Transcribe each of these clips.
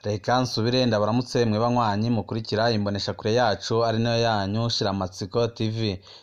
Reka nsubire ndabaramutse mwe banywanyi mukurikira imboneshakure yacu ari nayo yanyu Shiramatsiko TV.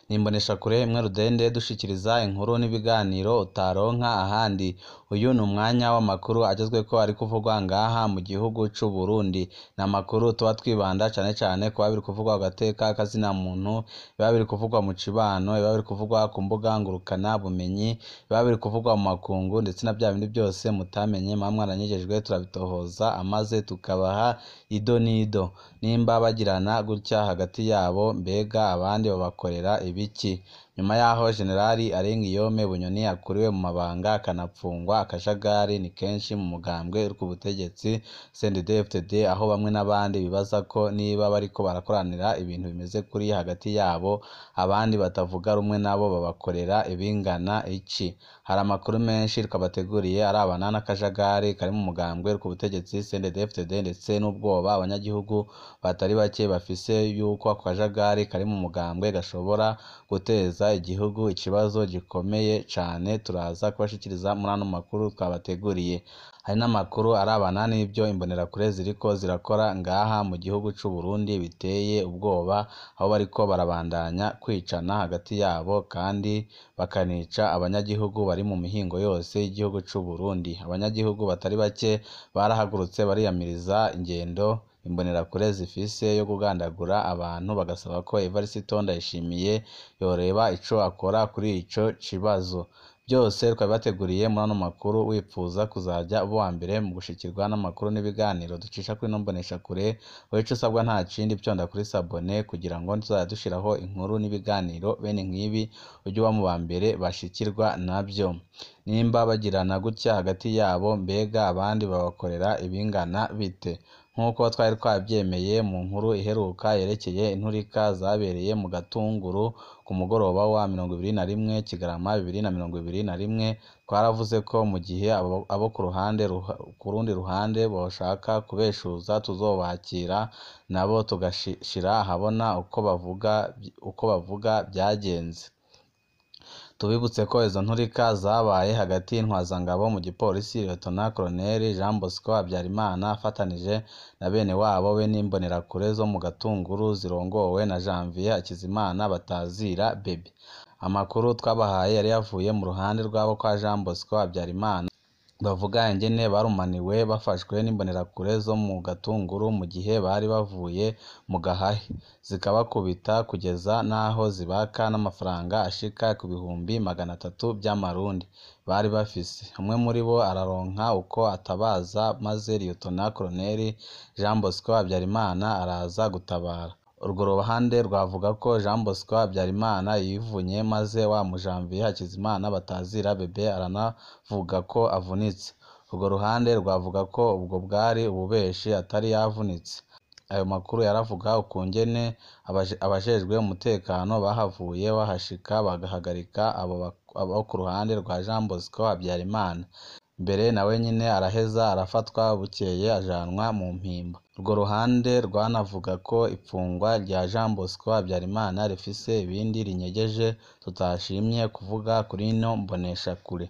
Ni imboneshakure imwe rudende dushikiriza inkuru n'ibiganiro utaronka ahandi. Uyu ni umwanya w'amakuru agezweko ari kuvugwa ngaha mu gihugu c'u Burundi. Ni amakuru tuba twibanda cane cane kuba biri kuvugwa ku gateka k'azina muntu, biba biri kuvugwa mu cibano, biba biri kuvugwa ku mbuga ngurukana bumenyi, biba biri kuvugwa mu makungu ndetse na vya bindi vyose mutamenye muba mwaranyegejwe turabitohoza amaze tukabaha ido n'ido. Nimba bagirana gutya hagati yabo mbega abandi babakorera ibiki? Nyuma yaho Jenerali Arengiyome Bunyoni akuriwe mu mabanga akanapfungwa akajagari ni kenshi mu mugambwe uri ku butegetsi CNDD-FDD, aho bamwe n'abandi bibaza ko niba bariko barakoranira ibintu bimeze kuriya hagati yabo, abandi batavuga rumwe nabo babakorera ibingana iki? Hari amakuru menshi twabateguriye arabana n'akajagari kari mu mugambwe uri ku butegetsi CNDD-FDD ndetse n'ubwoba abanyagihugu batari bake bafise yuko ako kajagari kari mu mugambwe gashobora guteza igihugu ikibazo gikomeye cane. Turaza kubashikiriza muri ano makuru twabateguriye. Hari n'amakuru arabana n'ivyo imbonerakure ziriko zirakora ngaha mu gihugu c'u Burundi biteye ubwoba, aho bariko barabandanya kwicana hagati yabo kandi bakanica abanyagihugu bari mu mihingo yose y'igihugu c'u Burundi. Abanyagihugu batari bake barahagurutse bariyamiriza ingendo imbonerakure zifise yo kugandagura abantu, bagasaba ko Evariste Ndayishimiye yoreba ico akora kuri ico kibazo. Byose twabibateguriye muri ano makuru. Wipfuza kuzaja uba uwa mbere mu gushikirwa n'amakuru n'ibiganiro ducisha kuri ino mboneshakure, wewe ico usabwa nta kindi fyonda kuri sabone kugira ngo tuzajya dushiraho inkuru n'ibiganiro bene nk'ibi ujye uba mu ba mbere bashikirwa navyo. Nimba bagirana gutya hagati yabo mbega abandi babakorera ibingana bite? Nk'uko twari twavyemeye mu nkuru iheruka yerekeye inturika zabereye mu Gatunguru ku mugoroba wa 21 Kigarama 2021, twaravuze ko mu gihe abo ku rundi ruhande boshaka kubeshuza tuzobakira nabo tugashira ahabona uko bavuga vyagenze. Tubibutse ko izo nturika zabaye hagati y'intwazangabo mu gipolisi Lieutenant Colonel Jean Bosco Habyarimana afatanije na bene wabo be n'imbonerakure zo mu Gatunguru zirongowe na Janvier Hakizimana batazira Bebe. Amakuru twabahaye yari yavuye mu ruhande rw'abo kwa Jean Bosco Habyarimana, bavuga ingene barumaniwe bafashwe n'imbonerakure zo mu Gatunguru mu gihe bari bavuye mu Gahahe, zikabakubita kugeza n'aho zibaka n'amafaranga ashika ku bihumbi 300 vy'amarundi bari bafise. Umwe muri bo araronka uko atabaza maze Lieutenant Colonel Jean Bosco Habyarimana araza gutabara. Urwo ruhande rwavuga ko Jean Bosco Habyarimana yivunye maze wa mu Janvier Hakizimana batazira Bebe aranavuga ko avunitse. Urwo ruhande rwavuga ko ubwo bwari ububeshi atari yavunitse. Ayo makuru yaravuga ukungene abajejwe umutekano bahavuye bahashika bagahagarika abo ku ruhande rwa Jean Bosco Habyarimana. Mbere nawe nyene araheza arafatwa, bukeye ajanwa mu Mpimba. Urwo ruhande rwanavuga ko ipfungwa rya Jean Bosco Habyarimana rifise ibindi rinyegeje tutashimye kuvuga kuri ino mboneshakure.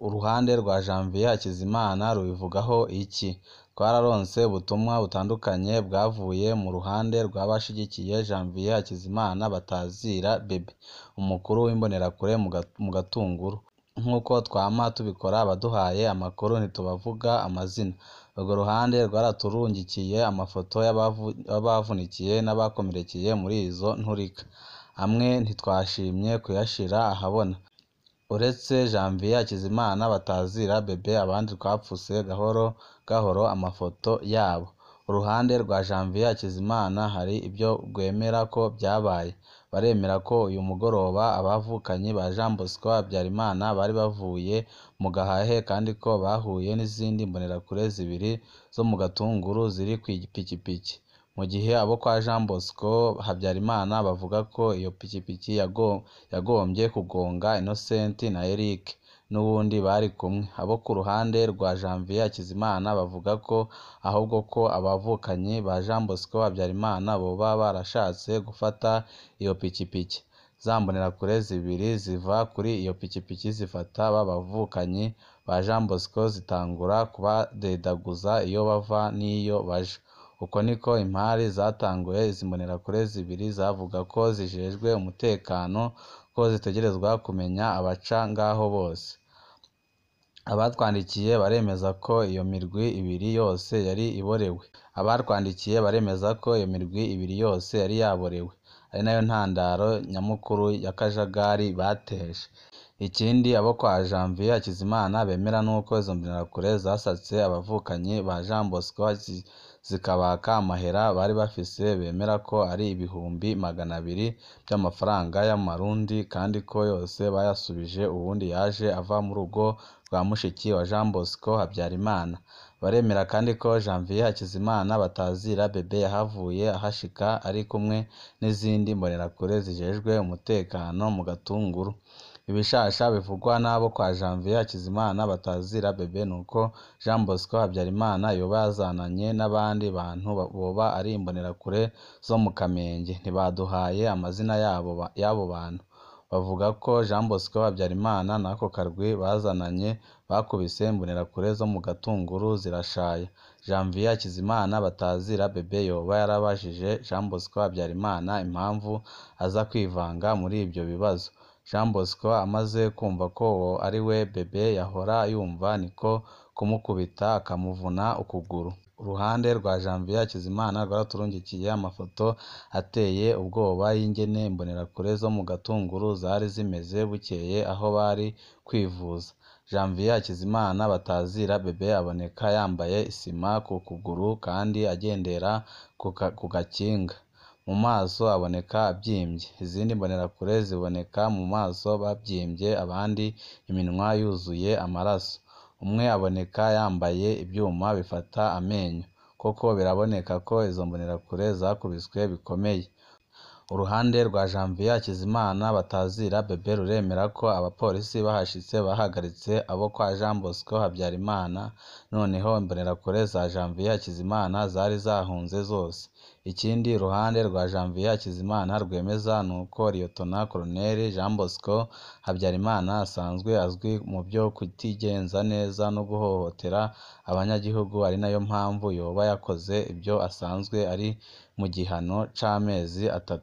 Uruhande rwa Janvier Hakizimana rubivugaho iki? Twararonse ubutumwa butandukanye bwavuye mu ruhande rw'abashigikiye Janvier Hakizimana batazira Bebe, umukuru w'imbonerakure mu Gatunguru. Nk'uko twama tubikora, abaduhaye amakuru ntitubavuga amazina. Urwo ruhande rwaraturungikiye amafoto y'abavunikiye n'abakomerekeye muri izo nturika. Amwe ntitwashimye kuyashira ahabona. Uretse Janvier Hakizimana batazira Bebe, abandi twapfuse gahoro gahoro amafoto yabo. Uruhande rwa Janvier Hakizimana hari ivyo rwemera ko vyabaye. Baremera ko uyu mugoroba abavukanyi ba Jean Bosco Habyarimana bari bavuye mu Gahahe kandi ko bahuye n'izindi mbonerakure zibiri zo mu Gatunguru ziri kw'ipikipiki. Mu gihe abo kwa Jean Bosco Habyarimana bavuga ko iyo pikipiki yagombye kugonga Innocent na Eric n'uwundi bari kumwe. Abo ku ruhande rwa Janvier Hakizimana bavuga ko ahubwo ko abavukanyi ba Jean Bosco Habyarimana boba barashatse gufata iyo pikipiki. Za mbonerakure zibiri ziva kuri iyo pikipiki zifata ba bavukanyi ba Jean Bosco zitangura kubadedaguza iyo bava n'iyo baja. Uko niko impari zatanguye. Izi mbonerakure zibiri zavuga ko zijejwe umutekano, ko zitegerezwa kumenya abaca ngaho bose. Abatwandikiye baremeza ko iyo mirwi ibiri yose yari iborewe. Abatwandikiye baremeza ko iyo mirwi ibiri yose yari yaborewe, ari nayo ntandaro nyamukuru y'akajagari bateje. Ikindi abo kwa Janvier Hakizimana bemera nuko izo mbonerakure zasatse abavukanyi ba Jean Bosco zikabaka amahera bari bafise, bemera ko ari 200,000 vy'amafaranga y'amarundi, kandi ko yose bayasubije. Uwundi yaje ava mu rugo rwa mushiki wa Jean Bosco Habyarimana. Baremera kandi ko Janvier Hakizimana batazira Bebe yahavuye ahashika ari kumwe n'izindi mbonerakure zijejwe umutekano mu Gatunguru. Ibishasha bivugwa n'abo kwa Janvier Hakizimana batazira Bebe nuko Jean Bosco Habyarimana yoba yazananye n'abandi bantu boba ari imbonerakure zo mu Kamenge. Ntibaduhaye amazina y'abo bantu. Bavuga ko Jean Bosco Habyarimana n'ako karwi bazananye bakubise imbonerakure zo mu Gatunguru zirashaya. Janvier Hakizimana batazira Bebe yoba yarabajije Jean Bosco Habyarimana impamvu aza kwivanga muri ivyo bibazo. Jean Bosco amaze kumva ko uwo ari we Bebe yahora yumva, niko kumukubita akamuvuna ukuguru. Uruhande rwa Janvier Hakizimana rwaraturungikiye amafoto ateye ubwoba y'ingene imbonerakure zo mu Gatunguru zari zimeze bukeye aho bari kwivuza. Janvier Hakizimana batazira Bebe aboneka yambaye isima ku kuguru kandi agendera ku gakinga. Mu maso aboneka avyimvye. Izindi mbonerakure ziboneka mu maso bavyimvye, abandi iminwa yuzuye amaraso. Umwe aboneka yambaye ivyuma bifata amenyo. Koko biraboneka ko izo mbonerakure zakubiswe bikomeye. Uruhande rwa Janvier Hakizimana batazira Bebe ruremera ko abapolisi bahashitse bahagaritse abo kwa Jean Bosco Habyarimana, noneho imbonerakure za Janvier Hakizimana zari zahunze zose. Ikindi uruhande rwa Janvier Hakizimana rwemeza nuko Liyetona Koloneli Jean Bosco Habyarimana asanzwe azwi mu vyo kutigenza neza no guhohotera abanyagihugu, ari nayo mpamvu yoba yakoze ivyo asanzwe ari mu gihano c'amezi 3.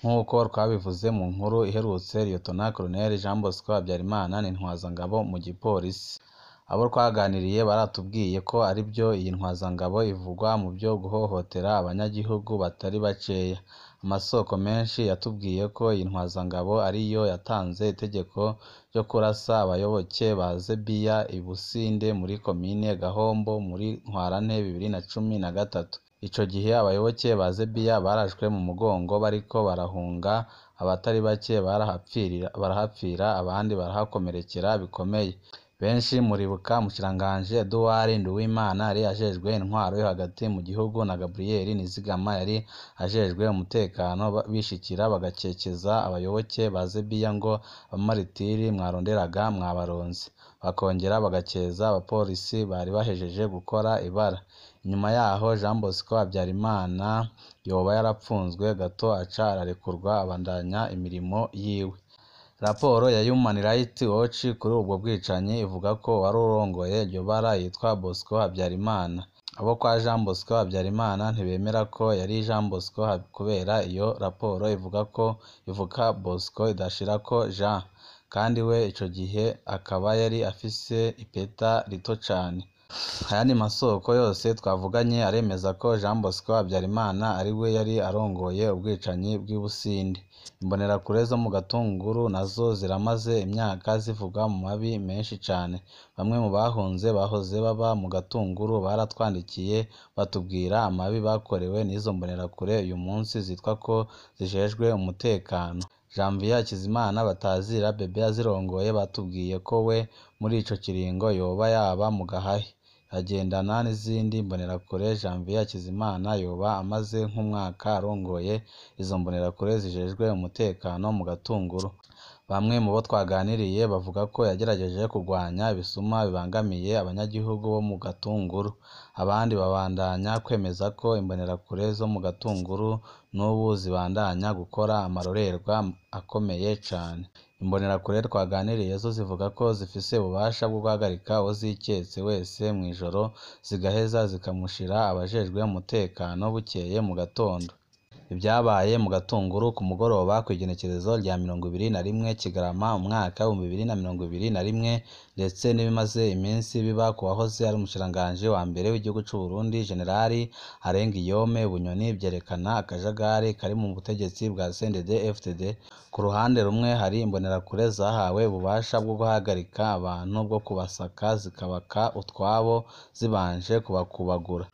Nk'uko twabivuze mu nkuru iherutse, Liyetona Koloneli Jean Bosco Habyarimana ni intwazangabo mu gipolisi. Abo twaganiriye baratubwiye ko arivyo iyi ntwazangabo ivugwa mu vyo guhohotera abanyagihugu batari bakeya. Amasoko menshi yatubwiye ko iyi ntwazangabo ariyo yatanze itegeko ryo kurasa abayoboke ba Zebiya i Businde muri komine Gahombo muri Ntwarante 2013. Ico gihe abayoboke ba Zebiya barashwe mu mugongo bariko barahunga, abatari bake barahapfira, abandi barahakomerekera bikomeye. Benshi muribuka umushikiranganji Edouard Nduwimana yari ajejwe intwaro yo hagati mu gihugu na Gabriel Nizigama yari ajejwe umutekano, bishikira bagakekeza abayoboke ba Zebiya ngo abamaritiri mwaronderaga mwabaronse, bakongera bagakeza abapolisi bari bahejeje gukora ibara. Inyuma yaho Jean Bosco Habyarimana yoba yarapfunzwe gato aca ararekurwa abandanya imirimo yiwe. Raporo ya Human Rights Watch kuri ubwo bwicanyi ivuga ko uwari urongoye iryo bara yitwa Bosco Habyarimana. Abo kwa Jean Bosco Habyarimana ntibemera ko yari Jean Bosco kubera iyo raporo ivuga ko ivuga Bosco idashirako Jean, kandi we ico gihe akaba yari afise ipeta rito cane. Ayandi masoko yose twavuganye aremeza ko Jean Bosco Habyarimana ari we yari arongoye ubwicanyi bw'i Businde. Imbonerakure zo mu Gatunguru nazo ziramaze imyaka zivugwa mu mabi menshi cane. Bamwe mu bahunze bahoze baba mu Gatunguru baratwandikiye batubwira amabi bakorewe n'izo mbonerakure uyu munsi zitwa ko zijejwe umutekano. Janvier Hakizimana batazira Bebe azirongoye batubwiye ko we muri ico kiringo yoba yaba mu Gahahe, agendana n'izindi mbonerakure. Janvier Hakizimana yoba amaze nk'umwaka arongoye izo mbonerakure zijejwe umutekano mu Gatunguru. Bamwe mu bo twaganiriye bavuga ko yagerageje kurwanya ibisuma bibangamiye abanyagihugu bo mu Gatunguru. Abandi babandanya kwemeza ko imbonerakure zo mu Gatunguru n'ubu zibandanya gukora amarorerwa akomeye cane. Imbonerakure twaganiriye zo zivuga ko zifise ububasha bwo guhagarika uwo ziketse wese mw'ijoro, zigaheza zikamushira abajejwe umutekano bukeye mu gatondo. Ibyabaye mu Gatunguru ku mugoroba kw'igenekerezo rya 21 Kigarama umwaka 2021, ndetse n'ibimaze iminsi biba ku wahoze ari umushikiranganji wa mbere w'igihugu c'u Burundi Generali Arengiyome Bunyoni, vyerekana akajagari kari mu butegetsi bwa CNDD-FDD. Ku ruhande rumwe hari imbonerakure zahawe ububasha bwo guhagarika abantu, bwo kubasaka zikabaka utwabo zibanje kubakubagura,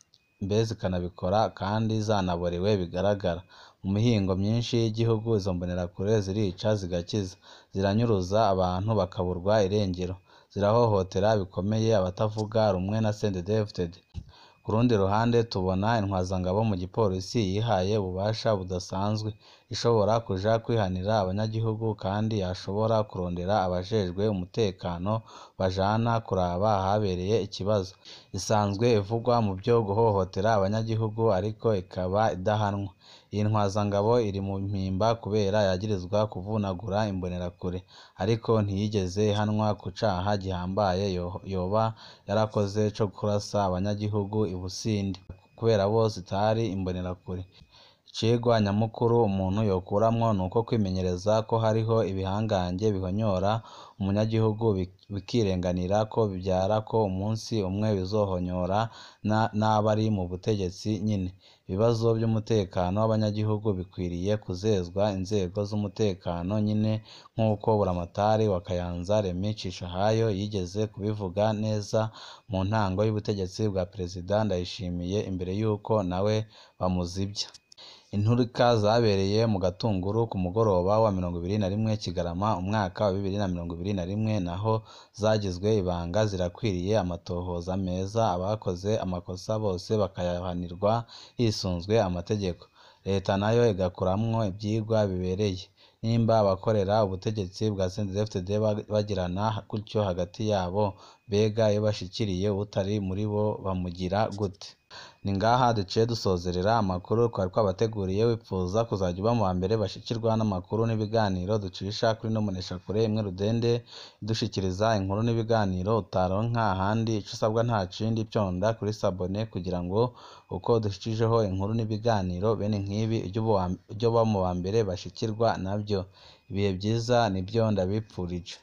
mbe zikanabikora kandi zanaborewe bigaragara. Mu mihingo myinshi y'igihugu izo mbonerakure zirica zigakiza, ziranyuruza abantu bakaburwa irengero, zirahohotera bikomeye abatavuga rumwe na CNDD-FDD. Ku rundi ruhande tubona intwazangabo mu gipolisi yihaye ububasha budasanzwe, ishobora kuja kwihanira abanyagihugu kandi yashobora kurondera abajejwe umutekano bajana kuraba ahabereye ikibazo. Isanzwe ivugwa mu vyo guhohotera abanyagihugu ariko ikaba idahanwa. Iyi ntwazangabo iri mu mpimba kubera yagirizwa kuvunagura imbonerakure, ariko ntiyigeze ihanwa ku caha gihambaye yoba yarakoze co kurasa abanyagihugu i Busindi, kubera bo zitari imbonerakure. Icigwa nyamukuru umuntu yokuramwo nuko kwimenyereza ko hariho ibihangange bihonyora umunyagihugu bikirenganira ko bivyara ko umunsi umwe bizohonyora n'abari mu butegetsi nyene. Ibibazo vy'umutekano w'abanyagihugu bikwiriye kuzezwa inzego z'umutekano nyene, nk'uko Buramatari wa Kayanza Remy Cishahayo yigeze kubivuga neza mu ntango y'ubutegetsi bwa Perezida Ndayishimiye imbere y'uko nawe bamuzivya. Inturika zabereye mu Gatunguru ku mugoroba wa 21 Kigarama umwaka wa 2021 naho zagizwe ibanga zirakwiriye amatohoza meza, abakoze amakosa bose bakayahanirwa hisunzwe amategeko. Leta nayo igakuramwo ivyigwa bibereye. Nimba abakorera ubutegetsi bwa CNDD-FDD bagirana gutyo hagati yabo, mbega iyo bashikiriye uwutari muri bo bamugira gute? Ni ngaha duciye dusozerera amakuru twari twabateguriye. Wipfuza kuzajya uba mu ba mbere bashikirwa n'amakuru n'ibiganiro ducisha kuri ino mboneshakure imwe rudende idushikiriza inkuru n'ibiganiro utaronka ahandi, ico usabwa nta kindi, fyonda kuri sabone kugira ngo uko dushikijeho inkuru n'ibiganiro bene nk'ibi ujye uba mu ba mbere bashikirwa navyo. Ibihe vyiza nivyo ndabipfurije.